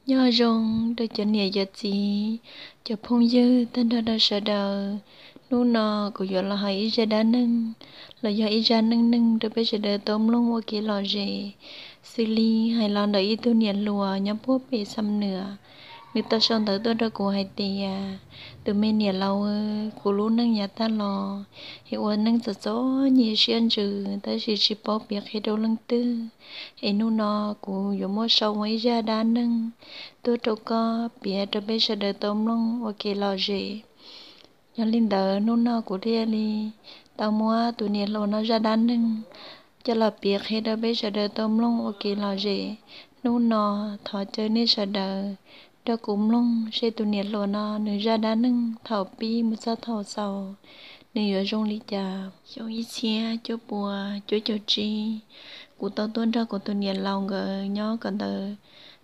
Nyob zoo rau cov niam cov txiv, cov phooj ywg tag nrho rau sawv daws. Hnub no kuv yuav los hais ib zaj dab neeg los yog ib zaj neej neeg rau peb sawv daws tau mloog ua kev lom zem. Xws li hais los ntawm ib tug niam hluas nyob puag pem Xam Nuam, nws tau sau ntawv tuaj rau kuv hais tias, tus me niam laus, kuv lub neej yav tag los es ua neej txom txom nyem siab ntsws tab sis tsis paub piav qhia rau leej twg. Es hnub no kuv yuav muab sau ua ib zaj dab neeg tuaj rau koj piav rau peb sawv daws tau mloog ua kev lom zem. Yog li ntawd hnub no kuv thiaj li tau muab tus niam hluas no zaj dab neeg coj los piav qhia rau peb sawv daws tau mloog ua kev lom zem. Hnub no thov caw nej sawv daws nrog kuv mloog seb tus niam hluas no nws zaj dab neeg thaum pib mus txog thaum xaus nws yuav zoo li cas. Xyoo ib txhiab cuaj puas cuaj caum tsib, kuv tau tuaj nrog kuv tus niam laus nkawd nyob kawm ntawv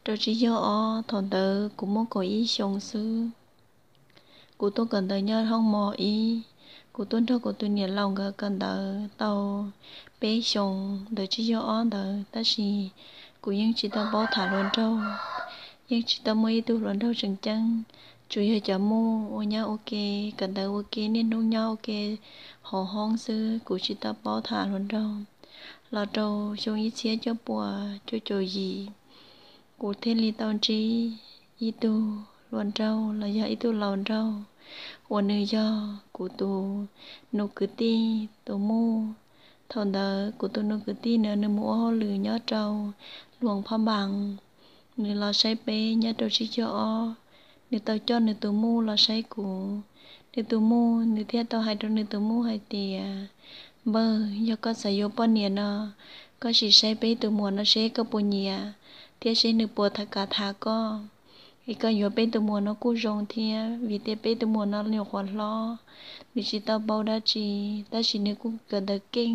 rau tsib caug ob. Thaum ntawd kuv muaj kaum ib xyoos xwb. Kuv tuaj kawm ntawv nyob hoob mos ib. Kuv tuaj nrog kuv tus niam laus nkawd kawm ntawv tau peb xyoos ntawm tsib caug ob ntawd, tab sis kuv yeej tsis tau paub tham hluas nraug, yeej tsis tau muaj ib tug hluas nraug tseem ceeb, tsuas yog cov muj ua nyab ua ke, kawm ntawv ua ke, niaj hnub nyob ua ke hauv hoob xwb, kuv tsis tau paub tham hluas nraug. Los rau xyoo ib txhiab cuaj puas cuaj caum yim, kuv thiaj li tau ntsib ib tug hluas nraug los yog ib tug laus nraug uas nws yog kuv tus nus kwv tij tus muj. Thaum ntawd kuv tus nus kwv tij na nws mus ua hauj lwm nyob rau Luam Phab Npas, nws los saib peb nyob rau tsib caug ob, nws tau coj nws tus muj los saib kuv. Nws tus muj nws thiaj tau hais rau nws tus muj hais tias, npawg, yog koj xav yuav poj niam no, koj sim saib peb tus muam no seb koj puas nyiam thiab seb nws puas kam tham koj. Es koj yuav peb tus muam no kuj zoo thiab, vim tias peb tus muam no nyuam qhuav hlob, nws tsis tau paub dab tsi, tab sis nws kuj kawm ntawv keej,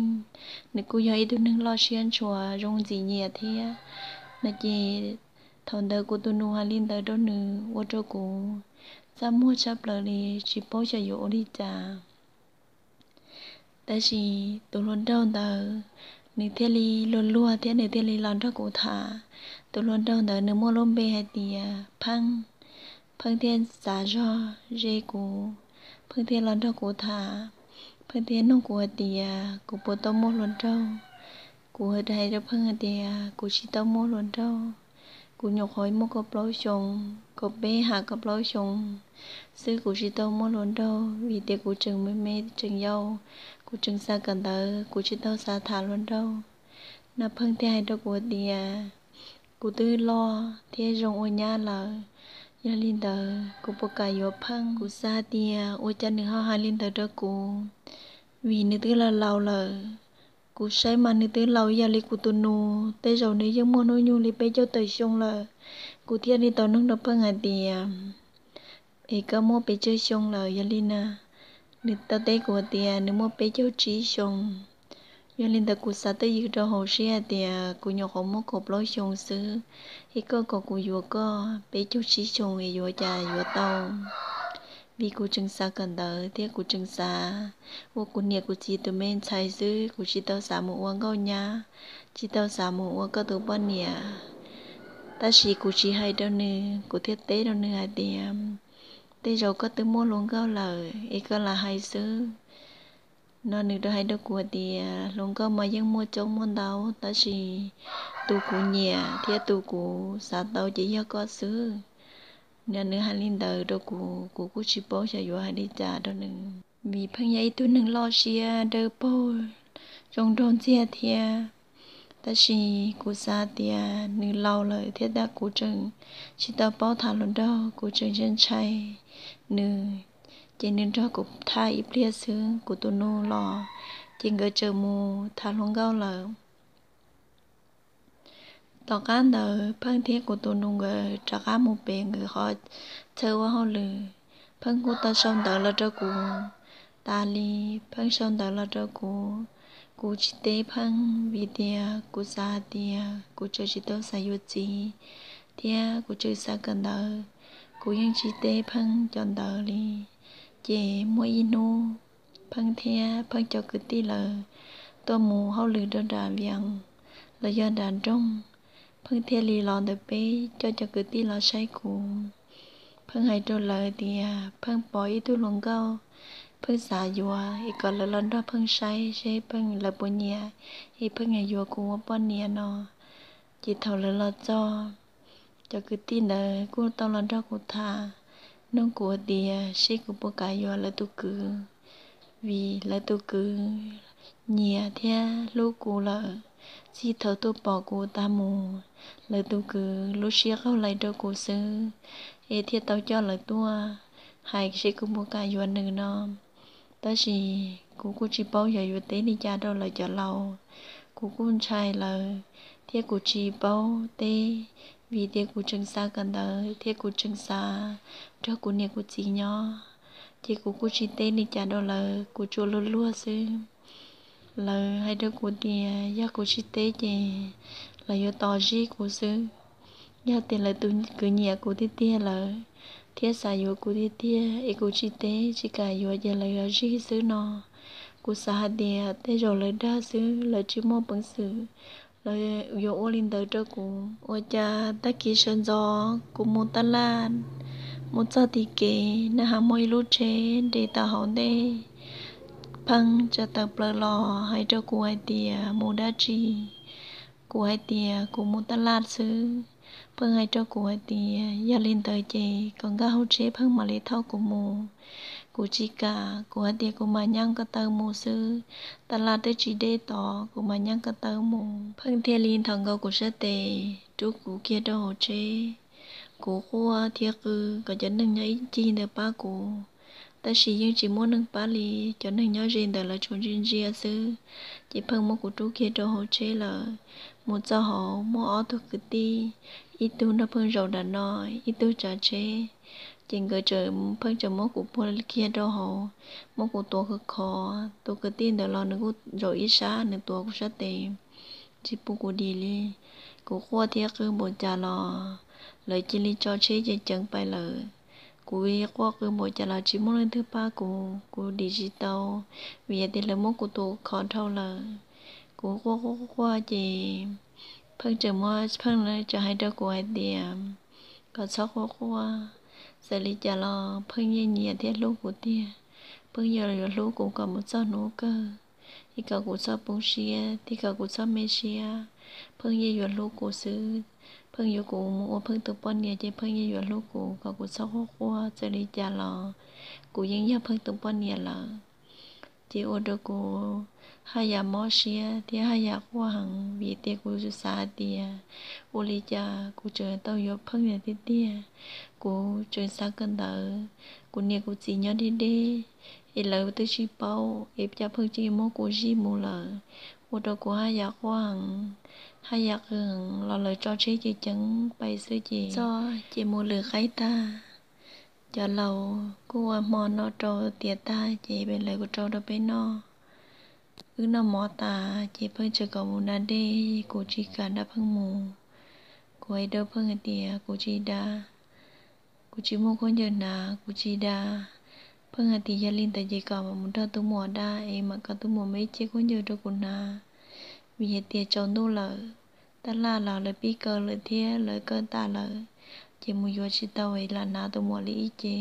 nws kuj yog ib tug neeg loj siab ntshua zoo ntxim nyiam thiab. No ces thaum ntawd kuv tus nus hais li ntawd rau nws ua rau kuv txaj muag tshaj plaws li, tsis paub xyov yuav ua li cas. Tab sis tus hluas nraug ntawd nws thiaj li luag luag thiab nws thiaj li los nrog kuv tham. Tus hluas nraug ntawd nws muaj lub npe hais tias Pheej. Pheej thiaj xav zog ze kuv, Pheej thiaj los nrog kuv tham. Pheej thiaj nug kuv hais tias kuv puas tau muaj hluas nraug. Kuv hais rau Pheej hais tias kuv tsis tau muaj hluas nraug, kuv nyuam qhuav muaj kaum plaub xyoos, kaum peb ham kaum plaub xyoos xwb, kuv tsis tau muaj hluas nraug vim tias kuv tseem me me tseem yau, kuv tseem xav kawm ntawv, kuv tsis tau xav tham hluas nraug. No Pheej thiaj hais rau kuv tias kuv twb loj thiab zoo ua nyab lawm, yog li ntawd kuv puas kam yuav Pheej. Kuv xav tias ua cas nws ho hais li ntawd rau kuv, vim nws twb laus laus lawm. Kuv saib mas nws twb laus ib yam li kuv tus nus, tej zaum nws yeej muaj hnub nyoog li peb caug tawm xyoo lawm. Kuv thiaj li tau nug rau Pheej hais tias, es koj muaj pes tsawg xyoo lawm? Yog li na, nws tau teb kuv tias nws muaj peb caug tsib xyoo. Yog li ntawd kuv xav twj ywm rau hauv siab hais tias kuv nyuam qhuav muaj kaum plaub xyoo xwb, es koj kom kuv yuav koj peb caug tsib xyoo es yuav cas yuav tau. Vim kuv tseem xav kawm ntawv thiab kuv tseem xav ua kuv niam kuv txiv tus me ntxhais xwb, kuv tsis tau xav mus ua nkauj nyab, tsis tau xav mus ua koj tus poj niam. Tab sis kuv tsis hais rau nws, kuv thiaj teb rau nws hais tias, tej zaum koj twb muaj hluas nkauj lawm es koj lam hais xwb. No nws rov hais rau kuv tias hluas nkauj mas yeej muaj coob muaj ntau, tab sis tus kuv nyiam thiab tus kuv xav tau ces yog koj xwb. No nws hais li ntawd rau kuv, kuv kuj tsis paub xyov yuav hais li cas rau nws, vim Pheej yog ib tug neeg loj siab dawb paug, zoo nraug ntxiag thiab. Tab sis kuv xav tias nws laus lawm thiab tab kuv tseem tsis tau paub tham hluas nraug, kuv tseem ntshai ntshai nws, ces nws nrog kuv tham ib pliag xwb kuv tus nus los, ces nkawd tseem mus tham hluas nkauj lawm. Tom qab ntawd Pheej thiab kuv tus nus nkawd rov qab mus pem nkawd qhov chaw ua hauj lwm. Pheej kuj tau sau ntawv los rau kuv tas li, Pheej sau ntawv los rau kuv, kuv tsis teb Pheej vim tias kuv xav hais tias kuv tseem tsis tau xav yuav txiv, thiab kuv tseem xav kawm ntawv, kuv yeej tsis teb Pheej cov ntawv li. Ces muaj ib hnub Pheej thiab Pheej cov kwv tij lawv tuaj mus hauj lwm rau nram Vias los yog nram nroog, Pheej thiaj li los ntawm peb coj cov kwv tij los saib kuv. Pheej hais rau lawv tias Pheej pom ib tug hluas nkauj, Pheej xav yuav es kom lawv los nrog Pheej saib seb Pheej lawv puas nyiam es Pheej yuav kuv ua poj niam no. Ces thaum lawv los txog, cov kwv tij ntawd kuj tau los nrog kuv tham, nug kuv hais tias seb kuv puas kam yuav lawv tus kwv, vim lawv tus kwv nyiam thiab hlub kuv lawm. Txij thaum tuaj pom kuv tas mus, lawv tus kwv lub siab qaug lais rau kuv xwb, es thiaj tau coj lawv tuaj hais seb kuv puas kam yuav nws no. Tab sis kuv kuj tsis paub xyov yuav teb li cas rau lawv cov laus. Kuv kuj ntshai lawv, thiab kuv tsis paub teb, vim tias kuv tseem xav kawm ntawv thiab kuv tseem xav nrog kuv niam kuv txiv nyob. Ces kuv kuj tsis teb li cas rau lawv, kuv tsuas luag luag xwb. Lawv hais rau kuv tias yog kuv tsis teb ces lawv yuav tos zij kuv xwb. Yog tias lawv tus kwv nyiam kuv tiag tiag lawm thiab xav yuav kuv tiag tiag es kuv tsis teb tsis kam yuav ces lawv yuav zij xwb no. Kuv xav hais tias tej zaum lawv dag xwb, lawv tsis muaj peev xwm, lawv yuav ua li ntawd rau kuv. Ua cas tag kis sawv ntxov kuv mus taj laj, mus txog tim kev na has muaj ib lub tsheb nres tau hauv ntej. Pheej tsa tawm plaws los hais rau kuv hais tias mus dab tsi. Kuv hais tias kuv mus taj laj xwb. Pheej hais rau kuv hais tias yog li ntawd ces kom nkag hauv tsheb Pheej mam li thauj kuv mus. Kuv tsis kam, kuv hais tias kuv mam nyab ko taw mus xwb, taj laj twb tsis deb tod, kuv mam nyab ko taw mus. Pheej thiaj li nthos nkaus kuv sab tes, rub kuv kiag rau hauv tsheb. Kuv quaj thiab qw kom cov neeg nyob ib ncig ntawd pab kuv, tab sis yeej tsis muaj neeg pab li. Cov neeg nyob ze ntawd lawv tsuas ntsia ntsia xwb, ces Pheej muab kuv rub kiag rau hauv tsheb lawm. Mus txog hauv muaj ob tug kwv tij, ib tug nrog Pheej zaum nram no, ib tug tsav tsheb. Ces nkawd, Pheej tseem muab kuv puag kiag rau hauv, muab kuv tuav khov khov. Tus kwv tij ntawd los nws kuj zaum ib sab, nws tuav kuv sab tes, tsis pub kuv dim li. Kuv quaj thiab qw npaum cas los lawv cia li tso tsheb ceev ceev pais lawm. Kuv quaj qw npaum cas los tsis muaj leej twg pab kuv, kuv dim tsis tau, vim yog tias lawv muab kuv tuav khov dhau lawm. Kuv quaj quaj quaj ces Pheej tseem muab, Pheej tseem hais rau kuv hais tias kom txhob quaj quaj, txawm li cas los Pheej yeej nyiam thiab hlub kuv tiag. Pheej yeej yuav hlub kuv kom mus txog hnub kawg, thiab kom kuv txhob poob siab, thiab kom kuv txhob me siab. Pheej yeej yuav hlub kuv xwb. Pheej yuav kuv mus ua Pheej tus poj niam ces Pheej yeej yuav hlub kuv kom kuv txhob quaj quaj txawm li cas los kuv yeej yog Pheej tus poj niam lawm. Ces ua rau kuv haj yam mob siab thiab haj yam quaj heev vim tias kuv xav hais tias ua li cas kuv tseem tau yuav Pheej tiag tiag. Kuv tseem xav kawm ntawv, kuv niam kuv txiv nyob deb deb, es lawv twb tsis paub es cas Pheej tseem muab kuv zij mus lawm. Ua rau kuv haj yam quaj heev, haj yam qw heev los lawv tso tsheb ceev ceev pais xwb ces txog ces mus lwm qaib tag. Cov laus kuj ua hmo no rau tiav tag ces lawv kuj rau rau peb noj. Wb noj mov tas ces Pheej tseem kom mus da dej, kuv tsis kam nrog Pheej mus. Kuv hais rau Pheej hais tias kuv tsis da, kuv tsis muaj khaub ncaws hnav, kuv tsis da. Pheej hais tias yog li ntawd ces kom mus nrog tus muam da es mam kom tus muam muab ib ce khaub ncaws rau kuv hnav, vim hais tias tsaus ntuj lawm, taj laj los lawv pib kaw lawm thiab lawv kaw tas lawm, ces mus yuav tsis tau es lam hnav tus muam li ib ce.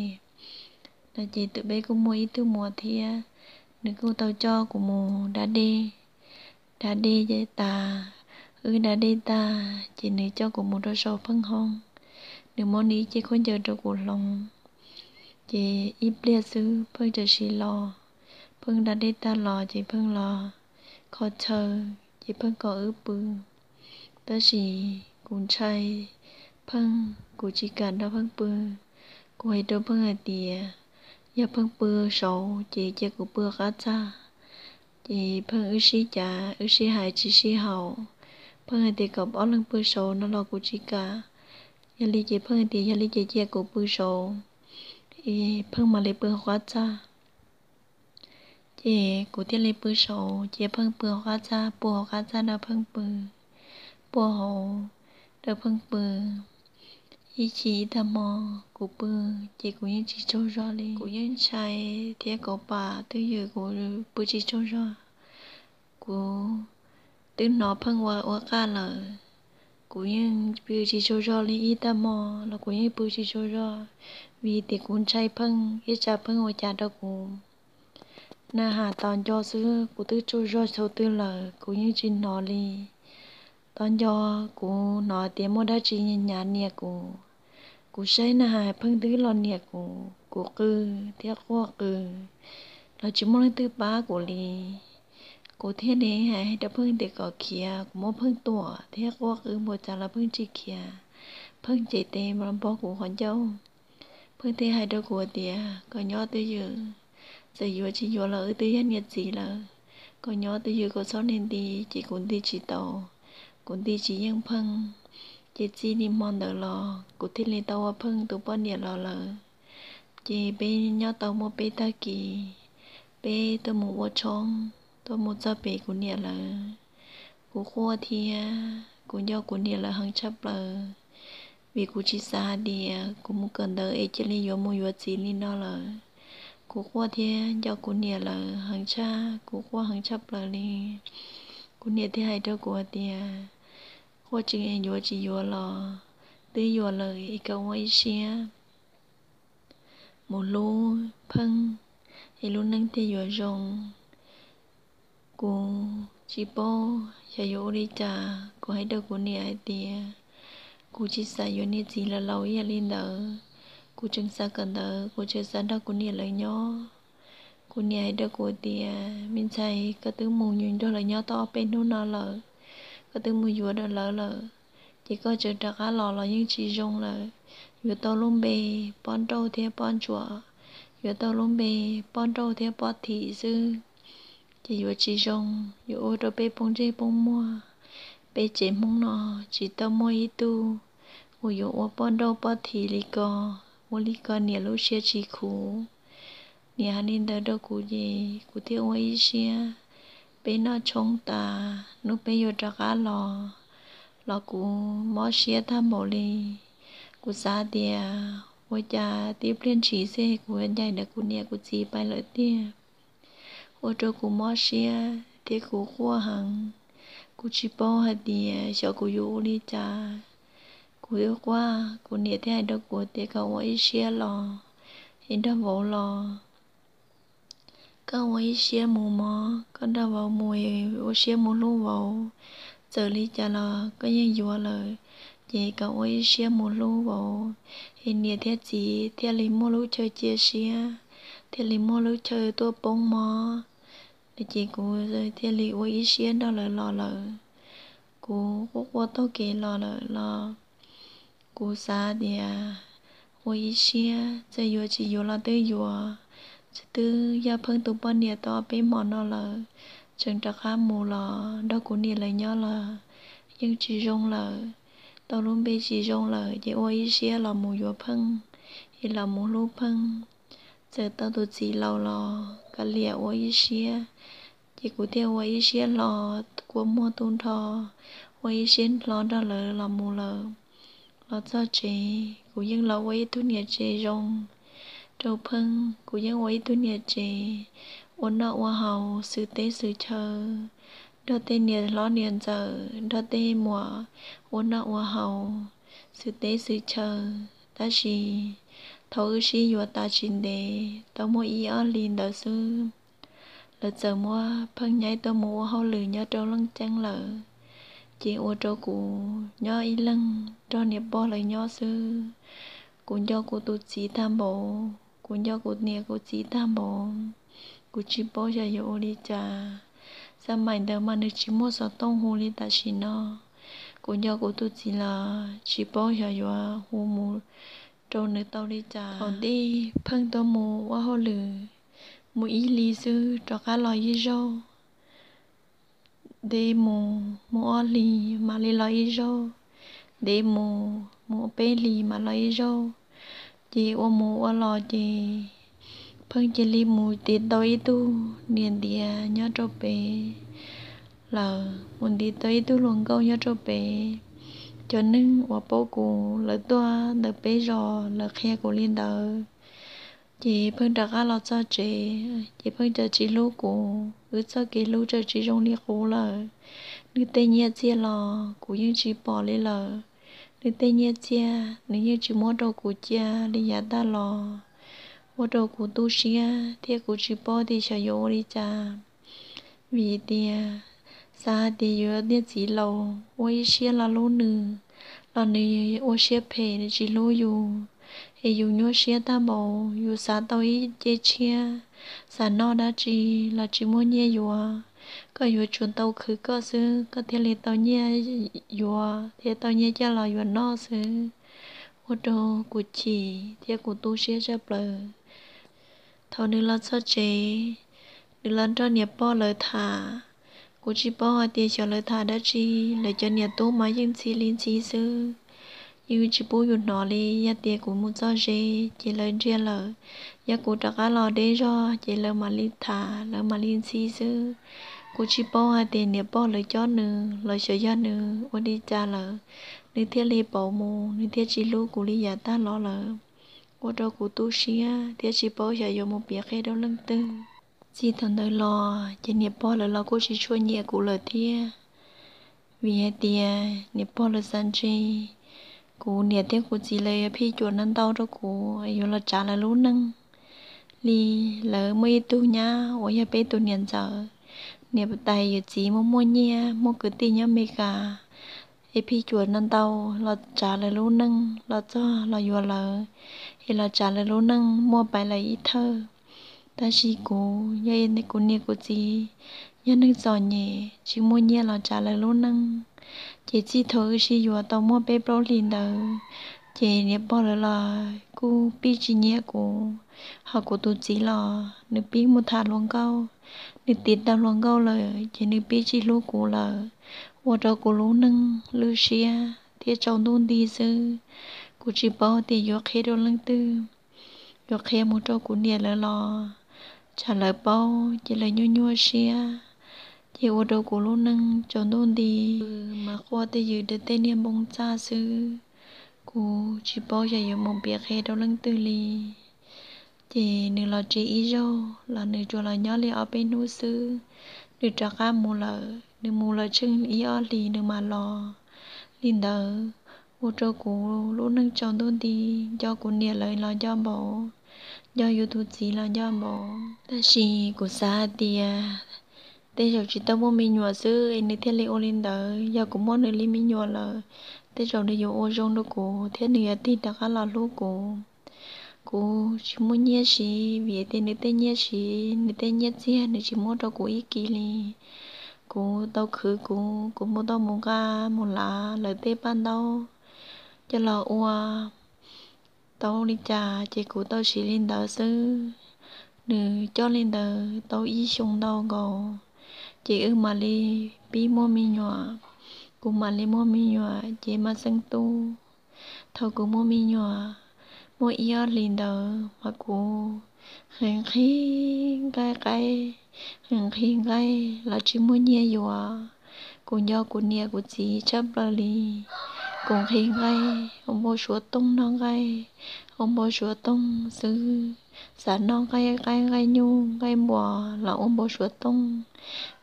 No ces tus peb kuj muaj ib tug muam thiab, nws kuj tau coj kuv mus da dej. Da dej tas, wb da dej tag ces nws coj kuv mus rau saum Pheej hoob, nws muab nws ib ce khaub ncaws rau kuv hloov. Ces ib pliag xwb Pheej tam sim los, Pheej da dej tag los ces Pheej los kho chaw, ces Pheej kom wb pw. Tab sis kuv ntshai Pheej, kuv tsis kam nrog Pheej pw. Kuv hais rau Pheej hais tias yog Pheej pw saud ces cia kuv pw qab txaj. Ces Pheej wb sib cav wb sib hais tsis sib haum. Pheej hais tias kom ob leeg pw saud no los kuv tsis kam. Yog li ces Pheej hais tias yog li ces cia kuv pw saud, Pheej mam li pw hauv qab txaj. Ces kuv thiaj li pw saud, cia Pheej pw hauv qab txaj, pw hauv qab txaj rau Pheej pw, pw hauv rau Pheej pw. Ib chim ib tag hmo kuv pw, ces kuv yeej tsis tsaug zog li. Kuv yeej ntshai thiab kauv pam twj ywm kuv pw tsis tsaug zog. Kuv twb hnov Pheej ua ua qaj lawm, Kuv yeej pw tsis tsaug zog li, ib tag hmo los kuv yeej pw tsis tsaug zog, vim tias kuv ntshai Pheej ib tsam Pheej ua cas rau kuv. Nag has tos nco xwb kuv twb tsaug zog thaum twg lawm kuv yeej tsis hnov li. Tos nco kuv hnov tias muaj dab tsi nyav niam kuv. Kuv saib nag has Pheej twb los niam kuv, kuv qw thiab quaj qw los tsis muaj leej twg pab kuv li. Kuv thiaj li hais rau Pheej tias kom khiav, kuv muab Pheej tuam thiab quaj qw npaum cas los Pheej tsis khiav. Pheej ces tes los npog kuv qhov ncauj. Pheej thiaj hais rau kuv tias kom nyob twj ywm, txawm yuav tsis yuav los wb twb yog niam txiv lawm. Kom nyob twj ywm, kom txhob nti nti. Ces kuv nti tsis tau, kuv nti tsis yeej Pheej. Ces txij li hmo ntawd los kuv thiaj li tau ua Pheej tus poj niam los lawm. Ces peb nyob tau muaj peb tag kis, peb tuaj mus ua tshoob, tuaj mus txog pem kuv niam lawv. Kuv quaj thiab kuv nco kuv niam lawv heev tshaj plaws, vim kuv tsis xav hais tias kuv mus kawm ntawv es cia li yuav mus yuav txiv li no lawm. Kuv quaj thiab nco kuv niam lawv heev tshaj, kuv quaj heev tshaj plaws li. Kuv niam thiaj hais rau kuv hais tias, quaj tseem yuav tsis yuav los twb yuav lawm es kom ua ib siab mus hlub Pheej es lub neej thiaj yuav zoo. Kuv tsis paub xyov yuav ua li cas, kuv hais rau kuv niam hais tias, kuv tsis xav yuav niam txiv lawv laus ib yam li ntawd. Kuv tseem xav kawm ntawv, kuv tseem xav nrog kuv niam lawv nyob. Kuv niam hais rau kuv tias, me ntxhais, koj twb mus nrog lawv nyob tau ob peb hnub no lawm, koj twb mus yuav rau lawv lawm, ces koj tseem rov qab los los yeej tsis zoo lawm. Yuav tau lub npe Pob Nrauj thiab Pob Ntsuam, yuav tau lub npe Pob Nrauj thiab Pob Thim xwb, ces yuav tsis zoo, yuav ua rau peb poob ntsej poob muag. Peb tsev Hmoob no tsis tau muaj ib tug uas yuav ua Pob Nrauj Pob Thim li ko, ua li ko niam lub siab tsis khuv. Niam hais li ntawd rau kuv ces kuv thiaj ua ib siab. Peb noj tshoob tas, hnub peb yuav rov qab los, los kuv mob siab tag npaum li. Kuv xav tias ua cas tib pliag ntshis xwb kuv yuav ncaim ntawm kuv niam kuv txiv pais lawm tiag. Ua rau kuv mob siab thiab kuv quaj heev. Kuv tsis paub hais tias xyov kuv yuav ua li cas. Kuv twb quaj, kuv niam thiaj hais rau kuv tias kom ua ib siab los, es nrog vauv los. Koj ua ib siab mus mog, koj nrog vauv mus, ua siab mus hlub vauv. Txawm li cas los koj yeej yuav lawm, ces kom ua ib siab mus hlub vauv, es niam thiab txiv thiaj li muaj lub chaw cia siab, thiaj li muaj lub chaw tuaj poob mob. Ces kuv thiaj li ua ib siab nrog lawv los lawm. Kuv quaj quaj taug kev los lawm los kuv xav tias ua ib siab, txawm yuav tsis yuav los twb yuav, twb yog Pheej tus poj niam tau ob peb hmo no lawm, tseem rov qab mus los nrog kuv niam lawv nyob los yeej tsis zoo lawm. Tau lub npe tsis zoo lawm ces ua ib siab los mus yuav Pheej, es los mus hlub Pheej. Txawm tau tus txiv laus los kav liam ua ib siab, ces kuv thiaj ua ib siab hlo, kua muag tu nrho, ua ib siab hlo nrog lawv los mus lawm. Los txog tsev kuv yeej los ua ib tug niam tsev zoo rau Pheej, kuv yeej ua ib tug niam tsev ua noj ua haus, xwm teb xwm chaw, nrog tej niam hlob niam ntxawm, nrog tej muam ua noj ua haus, xwm teb xwm chaw. Tab sis thaum wb sib yuav tas tsis ntev, tau muaj ib ob hlis ntawd xwb, lawv txawm muab Pheej nyaib tuaj mus ua hauj lwm nyob rau Looj Ceeb lawm. Ces ua rau kuv nyob ib leeg nrog niam pog lawv nyob xwb. Kuv nco kuv tus txiv tag npaum, kuv nco kuv niam kuv txiv tag npaum. Kuv tsis paub xyov yuav ua li cas. Xab maim ntawd mas nws tsis muaj xov tooj hu li tam sim no. Kuv nco kuv tus txiv los tsis paub xyov yuav hu mus rau nws tau li cas. Thaum ntej Pheej tuaj mus ua hauj lwm, mus ib hlis xwb rov qab los ib zaug. Ntev mus, mus ob hlis mam li los ib zaug. Ntev mus, mus peb hlis mam los ib zaug. Ces ua mus ua los ces Pheej cia li mus tiv tau ib tug niam ntiav nyob rau pem lawm, mus ntiv tau ib tug hluas nkauj nyob rau pem. Cov neeg uas paub kuv lawv tuaj ntawm peb zos lawv qhia kuv li ntawd. Ces Pheej rov qab los txog tsev, ces Pheej txawm tsis hlub kuv, wb txoj kev hlub txawm tsis zoo li qub lawm. nws tej nyiaj txiag los kuv yeej tsis pom li lawm. Nws tej nyiaj txiag nws yeej tsis muab rau kuv cia li yav tag los, ua rau kuv tu siab thiab kuv tsis paub tias xyov yuav ua li cas. Vim tias xav hais tias yuav niag txiv laus ua ib siab los hlub nws, los nws ua siab phem, nws tsis hlub yus, es yus nyuaj siab tag npaum, yus xav tau ib ce tshiab, xav noj dab tsi los tsis muaj nyiaj yuav. Koj yuav tsum tau khwv koj xwb koj thiaj li tau nyiaj yuav thiab tau nyiaj coj los yuav noj xwb. Ua rau kuv chim thiab kuv tu siab tshaj plaws. Thaum nws los txog tsev, nws los nrog niam pog lawv tham. Kuv tsis paub hais tias xyov lawv tham dab tsi, lawv cov niam tub mas yeej ntxhi li ntxhi xwb, yeej tsis pub yus hnov li. Yog tias kuv mus txog ze ces lawv ntsia lawm, yog kuv rov qab los deb zog ces lawv mam li tham, lawv mam li ntxhi xwb. Kuv tsis paub hais tias niam pog lawv cob nws los xyov yog nws ua li cas lawm, nws thiaj li pauv mus, nws thiaj tsis hlub kuv li yav tag los lawm. Ua rau kuv tu siab thiab tsis paub xyov yuav mus piav qhia rau leej twg. Txij thaum ntawd los ces niam pog lawv los kuj tsis tshua nyiam kuv lawm thiab, vim hais tias niam pog lawv xav ntshe kuv niam thiab kuv txiv lawv yuav phij cuam ntau ntau rau kuv, yuav los tsav lawv lub neej li. Lawv muaj ib tug nyab uas yog peb tus niam ntxawm, niam tais yawm txiv muaj muaj nyiaj, muaj kwv tij nyob Amelikas, es phij cuam ntau ntau los tsav lawv lub neej, los txog los yuav lawv, es los tsav lawv lub neej muaj pais lawv ib thawj. Tab sis kuv yog kuv niam kuv txiv yog neeg txom nyem tsis muaj nyiaj los tsav lawv lub neej. Ces txij thaum wb sib yuav tau muaj peb plaub hlis ntawd, ces niam pog lawv los kuj pib tsis nyiam kuv, ho kuv tus txiv los nws pib mus tham hluas nkauj, nws tiv tau hluas nkauj lawm ces nws pib tsis hlub kuv lawm, ua rau kuv lub neej lwj siab thiab tsaus ntuj nti xwb. Kuv tsis paub tias yuav qhia rau leej twg, yuav qhia mus rau kuv niam lawv los tsam lawv paub ces lawv nyuaj nyuaj siab, ces ua rau kuv lub neej tsaus ntuj nti. Mas quaj tej ywm rau tej niag npoo txaj xwb, kuv tsis paub xyov yuav mus piav qhia rau leej twg li. Ces nws los tsev ib zaug los nws tsuas los nyob li ob peb hnub xwb, nws rov qab mus lawm. Nws mus lawm tsheej ib ob hlis nws mam los. Li ntawd ua rau kuv lub neej tsaus ntuj nti, nco kuv niam lawv los nco npaum, nco yus tus txiv los nco npaum. Tab sis kuv xav hais tias tej zaum tsis tau muaj me nyuam xwb es nws thiaj li ua li ntawd. Yog kuv muaj nws li me nyuam lawm, tej zaum nws yuav ua zoo rau kuv thiab nws yuav tig rov qab los hlub kuv. Kuv tsis muaj nyiaj siv vim tias nws tej nyiaj siv, nws tej nyiaj txiag nws tsis muab rau kuv ib kis li. Kuv tau khwv kuv, kuv mus tau mus nqa mus lav lawv tej paj ntaub coj los ua tau li cas ces kuv tau siv li ntawd xwb. Nws coj li ntawd tau ib xyoo ntau nkaus, ces wb mam li pib muaj me nyuam. Kuv mam li muaj me nyuam ces mam xeeb tub. Thaum kuv muaj me nyuam muaj ib ob hlis ntawd mas kuv nqhis nqhis nqaij qaib, nqhis nqhis nqaij los tsis muaj nyiaj yuav. Kuv nco kuv niam kuv txiv tshaj plaws li. Kuv nqhis nqaij ua npau suav tooj noj nqaij, ua npau suav tooj xwb. Xav noj nqaij qaib nqaij nyuj nqaij npuas los ua npau suav tooj,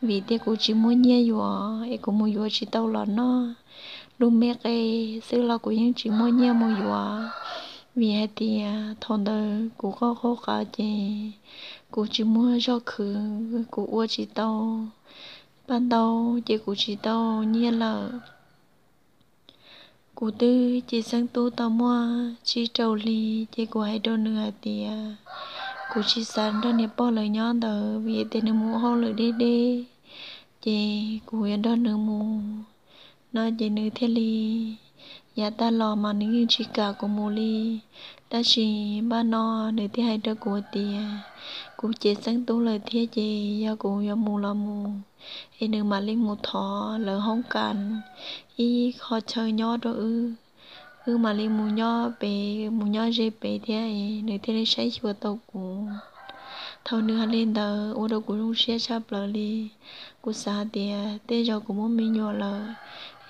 vim tias kuv tsis muaj nyiaj yuav es kuv mus yuav tsis tau los noj. Lub me qe xwb los kuv yeej tsis muaj nyiaj mus yuav, vim hais tias thaum ntawd kuv qoj qhov qab ces kuv tsis muaj zog khwv, kuv ua tsis tau paj ntaub ces kuv tsis tau nyiaj lawm. Kuv twb ces xeeb tub tau muaj tsib rau hli, ces kuv hais rau nws hais tias kuv tsis xav nrog niam pog lawv nyob ntawd vim tias nws mus hauj lwm deb deb, ces kuv yuav nrog nws mus no ces nws thiaj li, yav tag los mas nws yeej tsis kam kuv mus li. Tab sis npaj no nws thiaj hais rau kuv tias kuv ces xeeb tub lawm thiab ces yog kuv yuav mus los mus, es nws mam li mus thov lawv hoob kas ib qho chaw nyob rau wb, wb mam li mus nyob pem, mus nyob ze pem thiab es nws thiaj li saib xyuas tau kuv. Thaum nws hais li ntawd ua rau kuv zoo siab tshaj plaws li. Kuv xav tias tej zaum kuv muaj me nyuam lawm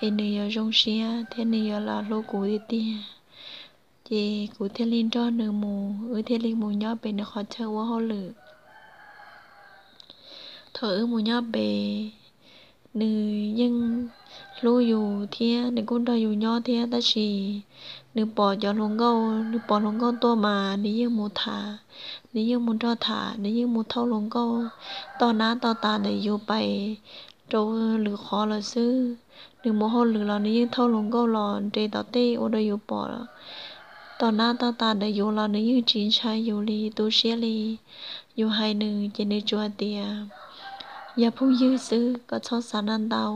es nws yuav zoo siab thiab nws yuav los hlub kuv tiag tiag. Ces kuv thiaj li nrog nws mus, wb thiaj li mus nyob pem nws qhov chaw ua hauj lwm. Thaum wb mus nyob pem, nws yeej hlub yus thiab nws kuj nrog yus nyob thiab, tab sis nws pom cov hluas nkauj, nws pom hluas nkauj tuaj mas nws yeej mus tham, nws yeej mus nrog tham, nws yeej mus thauj hluas nkauj toj nab toj tas ntawm yus pais rau lwm qhov lawm xwb. Nws mus hauj lwm los nws yeej thauj hluas nkauj los nres tom tej ua rau yus pom toj nab toj tas ntawm yus los nws yeej tsis ntshai yus li, tu siab li. Yus hais nws ces nws tsuas hais tias, yog phooj ywg xwb, koj txhob xav naj ntau.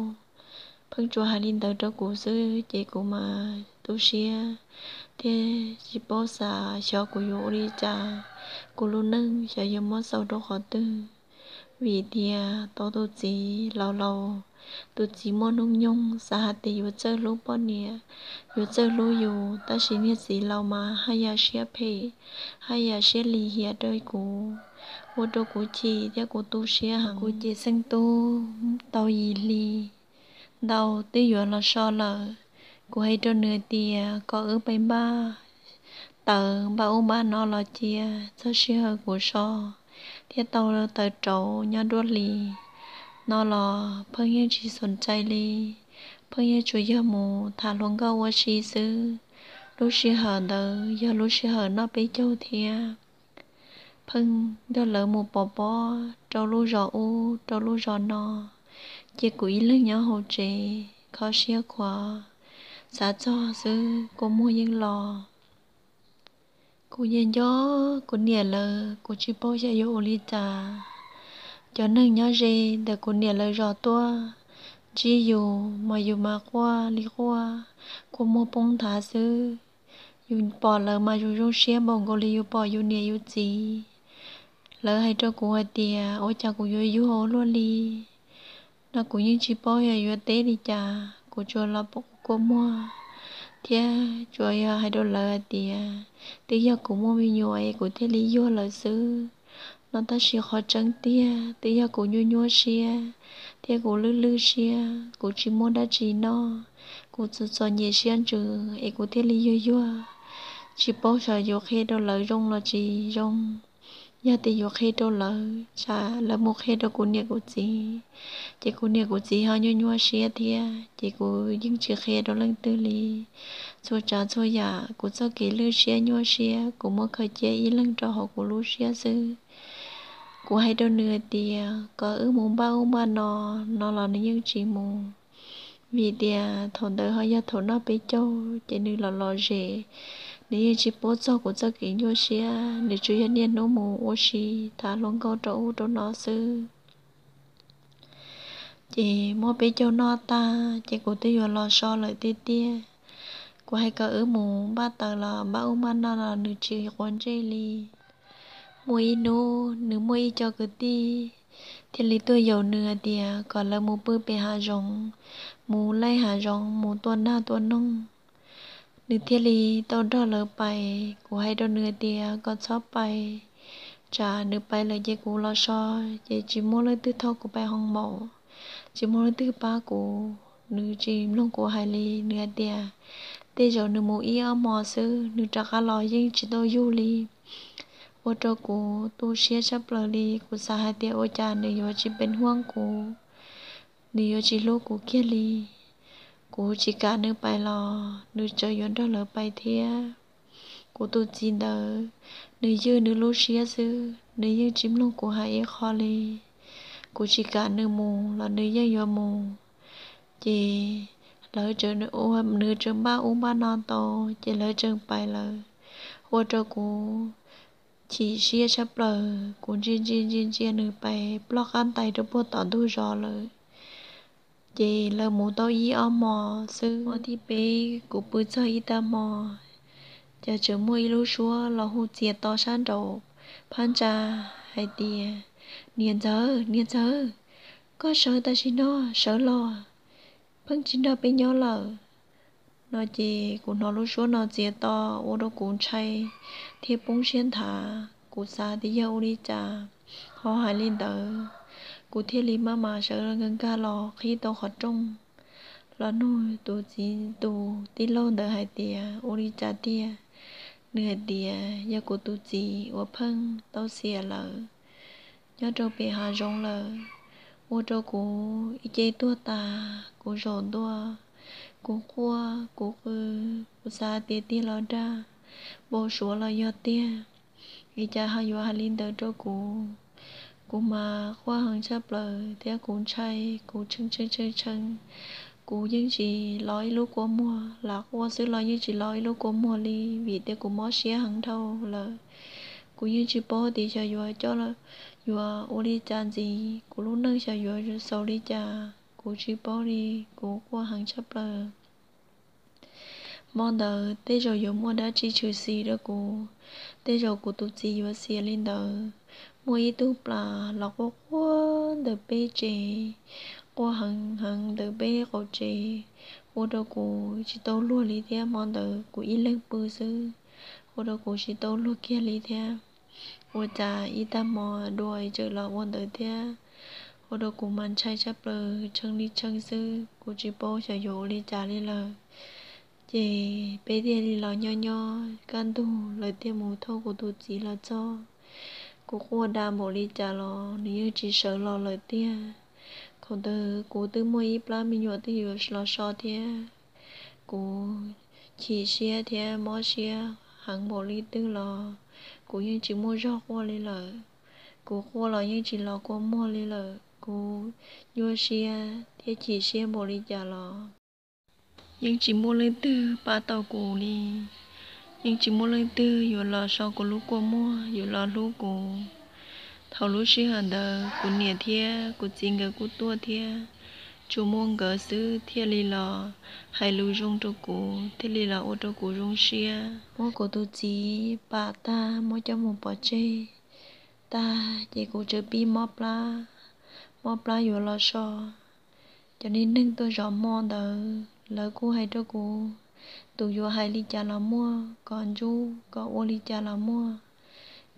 Pheej tsuas hais li ntawd rau kuv xwb ces kuv mas tu siab thiab tsis paub xav xyov kuv yuav ua li cas, kuv lub neej xyov yuav muab xaus rau qhov twg. Vim tias tau tus txiv laus laus, tus txiv muaj hnub nyoog xav hais tias yuav txawj hlub poj niam, yuav txawj hlub yus, tab sis niag txiv laus mas haj yam siab phem, haj yam siab lim hiam rau kuv, ua rau kuv chim thiab kuv tu siab heev. Kuv ces xeeb tub tau yim hli ntau twb yuav los so lawm. Kuv hais rau nws tias kom wb pais npaj taws npaj ub npaj no los cia, txog sij hawm kuv so thiab tau taws rauv nyob nruab hlis no los pheej yeej tsis xom txais li, pheej yeej tsuas yog mus tham hluas nkauj ua si xwb. Lub sij hawm ntawd yog lub sij hawm noj peb caug thiab. Pheej nrog lawv mus pov pob rau lub zos ub rau lub zos no, cia kuv ib leeg nyob hauv tsev kho siab khuav, xav txog xwb kua muag yeej los. Kuv nco nco kuv niam lawv, kuv tsis paub xyov yuav ua li cas. Cov neeg nyob ze ntawm kuv niam lawv zos tuaj ntsib yus mas yus mas quaj li quaj, kua muag poob nthav xwb. Yus pom lawv mas yus zoo siab npaum nkaus li yus pom yus niam yus txiv. Lawv hais rau kuv hais tias ua cas kuv yuav yuag ua luaj li no, kuv yeej tsis paub yog yuav teb li cas, kuv tsuas los pom kua muag thiab tsuas yog hais rau lawv hais tias twb yog kuv muaj me nyuam es kuv thiaj li yuag lawm xwb no, tab sis qhov tseeb tiag twb yog kuv nyuaj nyuaj siab thiab kuv lwj lwj siab, kuv tsis muaj dab tsi noj, kuv txom txom nyem siab ntsws es kuv thiaj li yuag yuag. Tsis paub xyov yuav qhia rau lawv zoo los tsis zoo. Yog tias yuav qhia rau lawv, tsam lawv mus qhia rau kuv niam kuv txiv, ces kuv niam kuv txiv ho nyuaj nyuaj siab thiab, ces kuv yeej tsis qhia rau leej twg li. Txhua tsav txhua yam kuv txoj kev lwj siab nyuaj siab kuv muab khaws cia ib leeg rau hauv kuv lub siab xwb. Kuv hais rau nws hais tias kom wb mus npaj ub npaj no, no los nws yeej tsis mus. Vim tias thaum ntawd ho yog thaum noj peb caug ces nws los lom zem, nws yeej tsis paub txog kuv txoj kev nyuaj siab, nws tsuas yog niaj hnub mus ua si tham hluas nkauj rau ub rau no xwb. Ces muab peb caug noj tag ces kuv twb yuav los so lawm tiag tiag. Kuv hais kom wb mus npaj taws los npaj ub npaj no los nws tsis quav ntsej li. Muaj ib hnub nws muaj ib co kwv tij thiaj li tuaj yaum nws hais tias kom lawv mus pw pem hav zoov, mus laij hav zoov mus tua nag tua noog. Nws thiaj li tau nrog lawv pais. Kuv hais rau nws hais tias kom txhob pais, tsam nws pais lawm ces kuv los so, ces tsis muaj leej twg thauj kuv pais hoo maum, tsis muaj leej twg pab kuv. Nws tsis mloog kuv hais li, nws hais tias tej zaum nws mus ib ob hmo xwb nws rov qab los yeej tsis tau yug li. Ua rau kuv tu siab tshaj plaws li, kuv xav hais tias ua cas nws yuav tsis pes huaj kuv, nws yuav tsis hlub kuv kiag li. Kuv tsis kam nws pais los nws tseem yuav nrog lawv pais thiab. Kuv tus txiv ntawd, nws ywj nws lub siab xwb, nws yeej tsis mloog kuv hais ib qho li. Kuv tsis kam nws mus los nws yeej yuav mus. Ces lawv, nws tseem npaj ub npaj no tau, ces lawv tseem pais lawm. Ua rau kuv chim siab tshaj plaws, kuv ntsia ntsia ntsia ntsia nws pais ploj qab ntais rau puag tom ntug zos lawm. Ces lawv mus tau ib ob hmo xwb, hmo thib peb kuv pw txog ib tag hmo, cas tseem muaj ib lub suab los hu txias to sab nraum phab ntsa hais tias, niam ntxawm, niam ntxawm, koj sawv tam sim no, sawv los, pheej tsis nrog peb nyob lawm no. Ces kuv hnov lub suab no txias to ua rau kuv ntshai thiab poob siab nthav. Kuv xav tias yog ua li cas ho hais li ntawd, kuv thiaj li maj mam sawv nkag nkag los qhib tau qhov rooj los nug tus txiv tus tij laug ntawd hais tias ua li cas tiag. Nws hais tias yog kuv tus txiv uas pheej tau xiam lawm nyob rau pem hav zoov lawm. ua rau kuv ib ce tuag tas, kuv zaum ntua, kuv quaj kuv qw, kuv xav tias tiag los dag, npau suav los yog tiag, li cas ho yuav hais li ntawd rau kuv. Kuv mas quaj heev tshaj plaws thiab kuv ntshai, kuv tshee tshee tshee tshee. Kuv yeej tsis lov ib lub kua muag, lam quaj xwb los yeej tsis lov ib lub kua muag li vim tias kuv mob siab heev dhau lawm. Kuv yeej tsis paub tias xyov yuav coj, yuav ua li cas ntxiv, kuv lub neej xyov yuav xaus li cas kuv tsis paub li. Kuv quaj heev tshaj plaws. Hmo ntawd tej zaum yuav muaj dab tsi tshwm sim rau kuv, tej zaum kuv tus txiv yuav xiam li ntawd. Muaj ib tug plas los quaj quaj ntawm peb tsev, quaj heev heev ntawm peb qaum tsev, ua rau kuv tsis tau luag li thiab. Hmo ntawd kuv ib leeg pw xwb, ua rau kuv tsis tau luag kiag li thiab. Ua cas ib tag hmo dua tseem los ua ntawd thiab, ua rau kuv mas ntshai tshaj plaws, tshee li tshee xwb, kuv tsis paub xyov yuav ua li cas li lawm. Ces peb thiaj li los nyob nyob kaj ntug lawv thiaj mus thauj kuv tus txiv los txog. Kuv quaj da npaum li cas los nws yeej tsis sawv los lawm tiag. Thaum ntawd kuv twb muaj ib plab me nyuam twb yuav los so thiab. Kuv chim siab thiab mob siab heev npaum li twg los kuv yeej tsis muaj zog quaj li lawm. Kuv quaj los yeej tsis los kua muag li lawm, kuv nyuaj siab thiab chim siab npaum li cas los yeej tsis muaj leej twg pab tau kuv li. Yeej tsis muaj leej twg yuav los so kuv lub kua muag, yuav los hlub kuv. Thaum lub sij hawm ntawd kuv niam thiab kuv txiv nkawd kuj tuaj thiab, tsuas muaj nkawd xwb thiaj li los hais lus zoo rau kuv, thiaj li los ua rau kuv zoo siab. Muab kuv tus txiv pam tag muab coj mus pov tseg tag ces kuv tseem pib mob plab, mob plab yuav los so. Cov niag neeg tuaj zov hmo ntawd lawv kuj hais rau kuv, tus yuav hais li cas los muaj, kom ntsub kom ua li cas los muaj.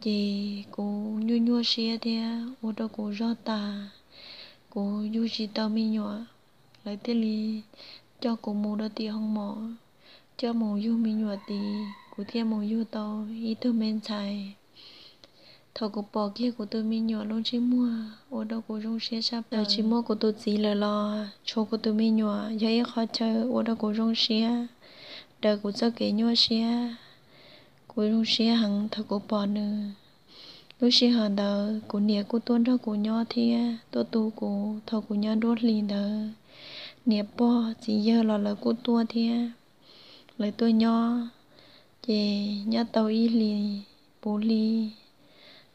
Ces kuv nyuaj nyuaj siab thiab ua rau kuv zog tas, kuv yug tsis tau me nyuam. Lawv thiaj li coj kuv mus rau tim hoo mom, coj mus yug me nyuam tid, kuv thiaj mus yug tau ib tug me ntxhais. Thaum kuv pom kiag kuv tus me nyuam lub ntsej muag ua rau kuv zoo siab tshaj plaws. Tsis muaj kuv tus txiv lawm los tshuav kuv tus me nyuam yog ib qho chaw ua rau kuv zoo siab, daws kuv txoj kev nyuaj siab. Kuv zoo siab heev thaum kuv pom nws. Lub sij hawm ntawd kuv niam kuj tuaj nrog kuv nyob thiab tuaj tu kuv thaum kuv nyob nruab hlis ntawd. Niam pog txiv yawg los lawv kuj tuaj thiab. Lawv tuaj nyob, ces nyob tau ib hlis puv hli,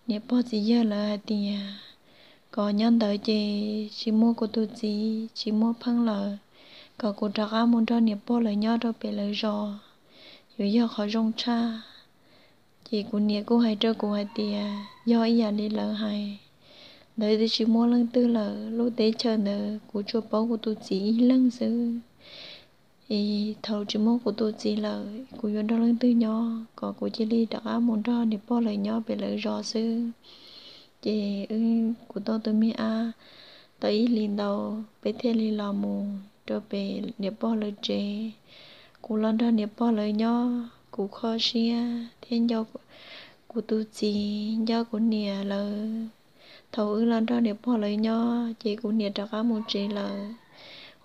niam pog txiv yawg lawv hais tias kom nyob ntawd ces tsis muaj kuv tus txiv, tsis muaj pheej lawm, kom kuv rov qab mus nrog niam pog lawv nyob rau pem lawv zos, yuav yog qhov zoo tshaj. Ces kuv niam kuj hais rau kuv hais tias yog ib yam li lawv hais ntawd twb tsis muaj leej twg lawm, lub teb chaws ntawd kuv tsuas paub kuv tus txiv ib leeg xwb. Es thaum tsis muaj kuv tus txiv lawm kuv yuav nrog leej twg nyob, kom kuv cia li rov qab mus nrog niam pog lawv nyob pem lawv zos xwb. Ces wb, kuv tau tus me ab tau ib hlis ntau, peb thiaj li los mus rau pem niam pog lawv tsev. Kuv los nrog niam pog lawv nyob, kuv kho siab thiab nco kuv tus txiv, nco kuv niam lawv. Thaum wb los nrog niam pog lawv nyob ces kuv niam rov qab mus tsev lawm,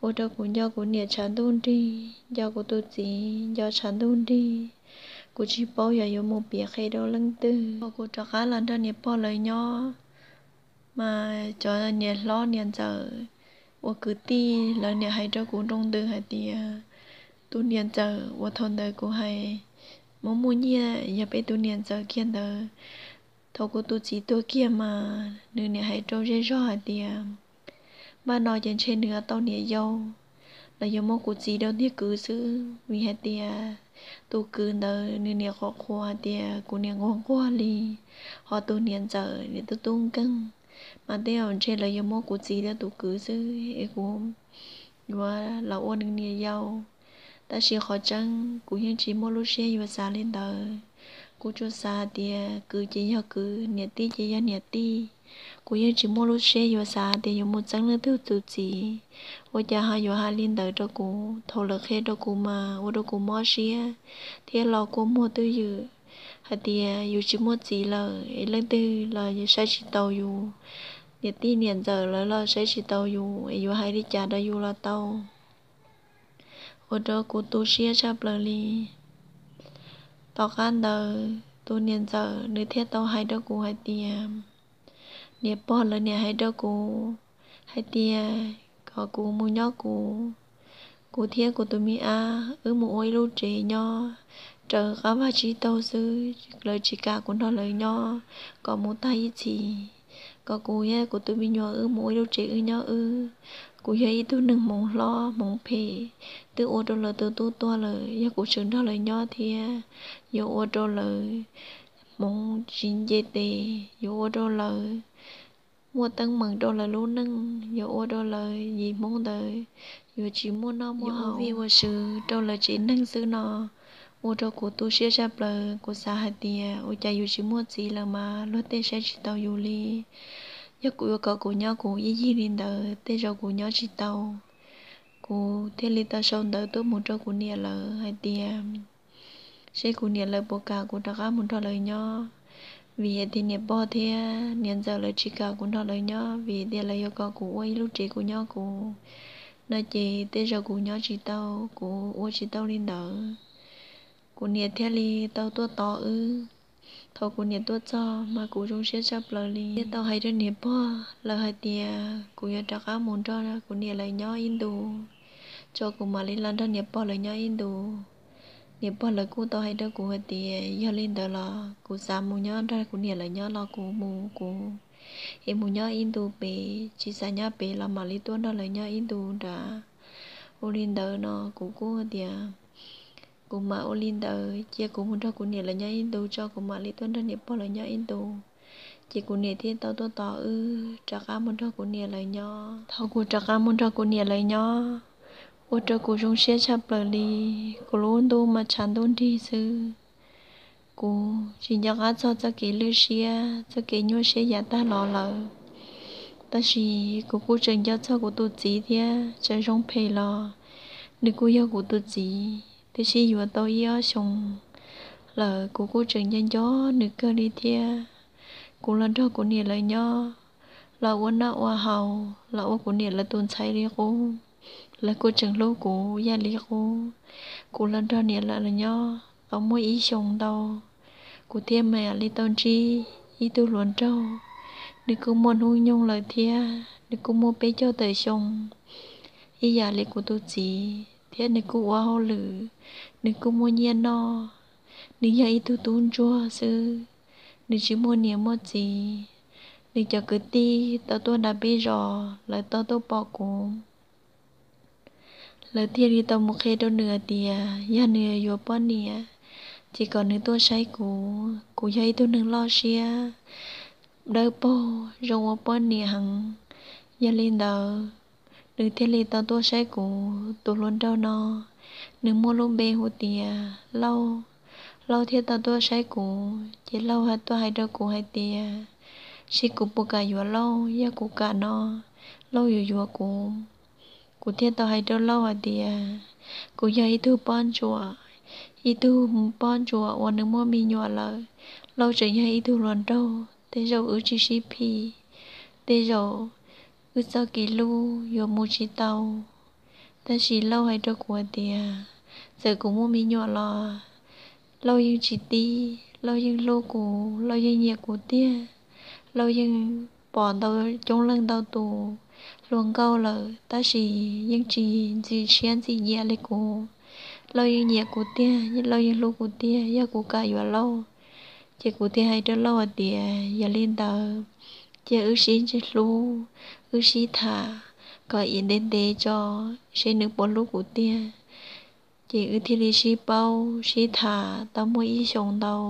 ua rau kuv nco kuv niam tshav ntuj nrig, nco kuv tus txiv nco tshav ntuj nrig. Kuv tsis paub yog yuav mus piav qhia rau leej twg. Thaum kuv rov qab los nrog niam pog lawv nyob, mas cov niam hlob niam ntxawm uas kwv tij lawv niam hais rau kuv nroo ntws hais tias tus niam ntxawm uas thaum ntawd kuv hais muaj muaj nyiaj yog peb tus niam ntxawm kiag ntawd. Thaum kuv tus txiv tuag kiag mas nws niam hais rau zej zog hais tias npaj no ces ntshe nws tau niam yau, los yuav muab kuv txiv rau niag kwv xwb, vim hais tias tus kwv ntawd nws niam qhuas qhuas hais tias kuv niam nquag nquag li, ho tus niam ntxawm niam tub tub nkeeg, mas tej zaum ntshe lawv yuav muab kuv txiv rau tus kwv xwb es kuv yuav los ua nws niam yau. Tab sis qhov tseeb kuv yeej tsis muaj lub siab yuav xav li ntawd. Kuv tsuas xav tias kwv ces yog kwv, niam tij ces yog niam tij. Kuv yeej tsis muaj lub siab yuav xav tias yuav mus txeeb leej twg tus txiv. Ua cas ho yuav hais li ntawd rau kuv? Thaum lawv qhia rau kuv mas ua rau kuv mob siab thiab lo kua muag twj ywm hais tias yus tsis muaj txiv lawm es leej twg los saib tsis taus yus. niam tij niam ntxawm lawv los saib tsis taus yus es yuav hais li cas rau yus los tau. Ua rau kuv tu siab tshaj plaws li. Tom qab ntawd tus niam ntxawm nws thiaj tau hais rau kuv hais tias, niam pog lawv niam hais rau kuv hais tias kom kuv mus nyob kuv, kuv thiab kuv tus me ab wb mus ua ib lub tsev nyob raws qab vaj tsib taug xwb, lawv tsis kam kuv nrog lawv nyob kom mus tag ib txhis, kom kuv thiab kuv tus me nyuam wb mus ua ib lub tsev wb nyob wb. Kuv yog ib tug neeg hmoov hlob hmoov phem, twb ua rau lawv tus tub tuag lawm, yog kuv tseem nrog lawv nyob thiab yuav ua rau lawv hmoov tsis nce tes, yuav ua rau lawv muaj teeb meem rau lawv lub neej, yuav ua rau lawv yim Hmoob ntawd yuav tsis muaj noj muaj haus, vij ua sw rau lawv tsev neeg xwb no. Ua rau kuv tu siab tshaj plaws, kuv xav hais tias ua cas yus tsis muaj txiv lawm mas luag tej saib tsis taus yus li. Yog kuv yuav kom kuv nyob kuv ib yig li ntawd tej zaum kuv nyob tsis tau. Kuv thiaj li tau sau ntawv tuaj mus rau kuv niam lawv hais tias seb kuv niam lawv puas kam kuv rov qab mus nrog lawv nyob, vim hais tias niam pog thiab niam ntxawm lawv tsis kam kuv nrog lawv nyob vim tias lawv yuav kom kuv ua ib lub tsev kuv nyob kuv no ces tej zaum kuv nyob tsis tau, kuv ua tsis tau li ntawd. Kuv niam thiaj li tau tuaj tos wb. Thaum kuv niam tuaj txog mas kuv zoo siab tshaj plaws li, thiaj tau hais rau niam pog lawv hais tias kuv yuav rov qab mus nrog kuv niam lawv nyob ib ntus, tso kuv mam li los nrog niam pog lawv nyob ib ntus. Niam pog lawv kuj tau hais rau kuv hais tias yog li ntawd los kuv xav mus nyob nrog kuv niam lawv nyob los kuv mus kuv, es mus nyob ib ntus pem, tsis xav nyob pem los mam li tuaj nrog lawv nyob ib ntus nrad. Ua li ntawd no kuv kuj tias kuv mam ua li ntawd, cia kuv mus nrog kuv niam lawv nyob ib ntus tso kuv mam li tuaj nrog niam pog lawv nyob ib ntus. Ces kuv niam thiaj tau tuaj tos wb rov qab mus nrog kuv niam lawv nyob. Thaum kuv rov qab mus nrog kuv niam lawv nyob, ua rau kuv zoo siab tshaj plaws li. Kuv lub ntuj mas tshav ntuj nrig xwb. Kuv tsis nco qab txog txoj kev lwj siab, txoj kev nyuaj siab yav tag los lawm. Tab sis kuv kuj tseem nco txog kuv tus txiv thiab, tseem zoo phem los nws kuj yog kuv tus txiv, twb sib yuav tau ib ob xyoos lawm, kuv kuj tseem nco nco nws kawg li thiab. Kuv los nrog kuv niam lawv nyob, los ua noj ua haus, los ua kuv niam lawv tus ntxhais li qub. Lawv kuj tseem hlub kuv ib yam li qub. Kuv los nrog niam lawv nyob tau muaj ib xyoos ntau, kuv thiaj mam li tau ntsib ib tug hluas nraug. Nws kuj muaj hnub nyoog lawm thiab, nws kuj muaj peb caug tawm xyoo ib yam li kuv tus txiv thiab nws kuj ua hauj lwm, nws kuj muaj nyiaj noj. Nws yog ib tug tub ntsuag xwb, nws tsis muaj niam muaj txiv. Nws cov kwv tij tau tuaj nram peb zos, lawv tau tuaj pom kuv, lawv thiaj li tau mus qhia rau nws hais tias yog nws yuav poj niam, ces kom nws tuaj saib kuv. Kuv yog ib tug neeg loj siab, dawb paug, zoo ua poj niam heev. Yog li ntawd, nws thiaj li tau tuaj saib kuv. Tus hluas nraug no, nws muaj lub npe hu tias Lauj. Lauj thiaj tau tuaj saib kuv, ces Lauj tuaj hais rau kuv hais tias seb kuv puas kam yuav Lauj, yog kuv kam no Lauj yuav yuav kuv. Kuv thiaj tau hais rau Lauj hais tias kuv yog ib tug pob ntsuam, ib tug pob ntsuam uas nws muaj me nyuam lawm. Lauj tseem yog ib tug hluas nraug, tej zaum wb tsis sib phim, tej zaum wb txoj kev hlub yuav mus tsis tau. Tab sis Lauj hais rau kuv hais tias txawm kuv muaj me nyuam los Lauj yeej tsis tib, Lauj yeej hlub kuv, Lauj yeej nyiam kuv tiag. Lauj yeej pom ntau coob leej ntau tus hluas nkauj lawm, tab sis yeej tsis ntxim siab ntxim nyiam li kuv. Lauj yeej nyiam kuv tiag, Lauj yeej hlub kuv tiag, yog kuv kam yuav Lauj. Ces kuv thiaj hais rau Lauj hais tias yog li ntawd, cia wb sib hlub, wb sib tham kom ntev ntev tso, seb nws puas hlub kuv tiag. Ces wb thiaj li sib paub sib tham tau muaj ib xyoos ntau,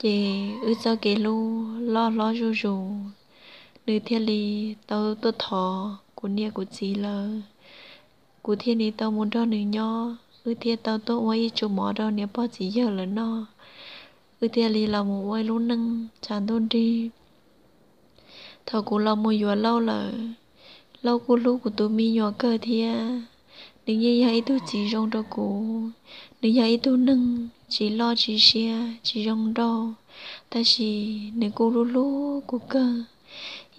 ces wb txoj kev hlub loj hlob zuj zus. Nws thiaj li tau tuaj thov kuv niam kuv txiv lawv, kuv thiaj li tau mus nrog nws nyob. Wb thiaj tau tuaj ua ib tsum mov rau niam pog txiv yawg lawv noj. Wb thiaj li los mus ua ib lub neej tshav ntuj nrig. Thaum kuv los mus yuav Lauj lawm, Lauj kuj hlub kuv tus me nyuam kawg thiab. Nws yeej yog ib tug txiv zoo rau kuv. Nws yog ib tug neeg tsis loj tsis siab tsis zoo nraug, tab sis nws kuj hlub hlub kuv kawg.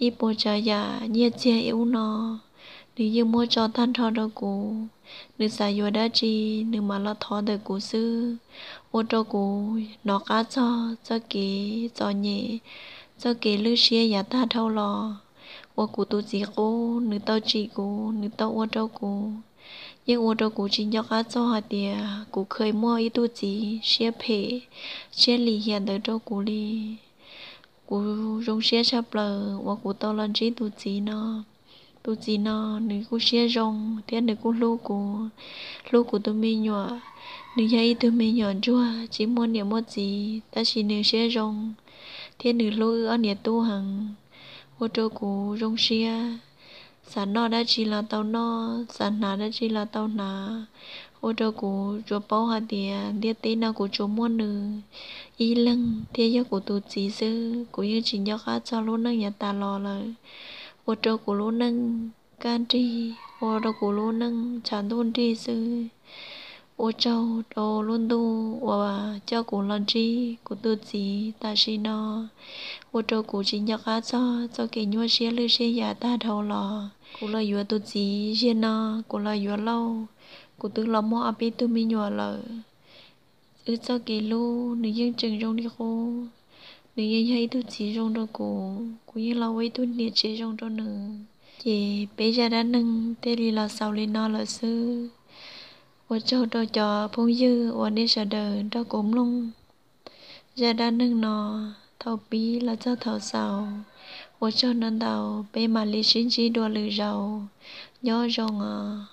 ib puas tsav yam nyiaj txiag ub no, nws yeej muab tso tag nrho rau kuv. Nws xav yuav dab tsi, nws mam los thov ntawm kuv xwb, ua rau kuv hnov qab txog txoj kev txom nyem, txoj kev lwj siab yav tag dhau los uas kuv tus txiv qub nws tau tsim kuv, nws tau ua rau kuv. Yeej ua rau kuv tsis nco qab txog hais tias kuv kheev muaj ib tug txiv siab phem, siab lim hiam ntawd rau kuv li. Kuv zoo siab tshaj plaws uas kuv tau los ntsib tus txiv no. Tus txiv no nws kuj siab zoo thiab nws kuj hlub kuv, hlub kuv tus me nyuam. Nws yog ib tug me nyuam ntsuag tsis muaj niam muaj txiv, tab sis nws siab zoo thiab nws hlub wb ob niam tub heev, ua rau kuv zoo siab. Xav noj dab tsi los tau noj, xav hnav dab tsi los tau hnav, ua rau kuv tsuas paub hais tias ntiaj teb no kuv tsuas muaj nws ib leeg thiab yog kuv tus txiv xwb. Kuv yeej tsis nco qab txog lub neej yav tas los lawm, ua rau kuv lub neej kaj nrig, ua rau kuv lub neej tshav ntuj nrig xwb. Ua tsaug rau lub ntuj uas coj kuv los ntsib kuv tus txiv tam sim no, ua rau kuv tsis nco qab txog txoj kev nyuaj siab lwj siab yav tag dhau los. Kuv los yuav tus txiv ziag no, kuv los yuav Lauj, kuv twb los muaj ob peb tug me nyuam lawm. Wb txoj kev hlub nws yeej tseem zoo li qub, nws yeej yog ib tug txiv zoo rau kuv, kuv yeej los ua ib tug niam tsev zoo rau nws. Ces peb zaj dab neeg thiaj li los xaus li no lawm xwb. Ua tsaug rau cov phooj ywg uas nej sawv daws nrog kuv mloog zaj dab neeg no thaum pib los txog thaum xaus. Ua tsaug ntau ntau, peb mam li sib ntsib dua lwm zaus. Nyob zoo os.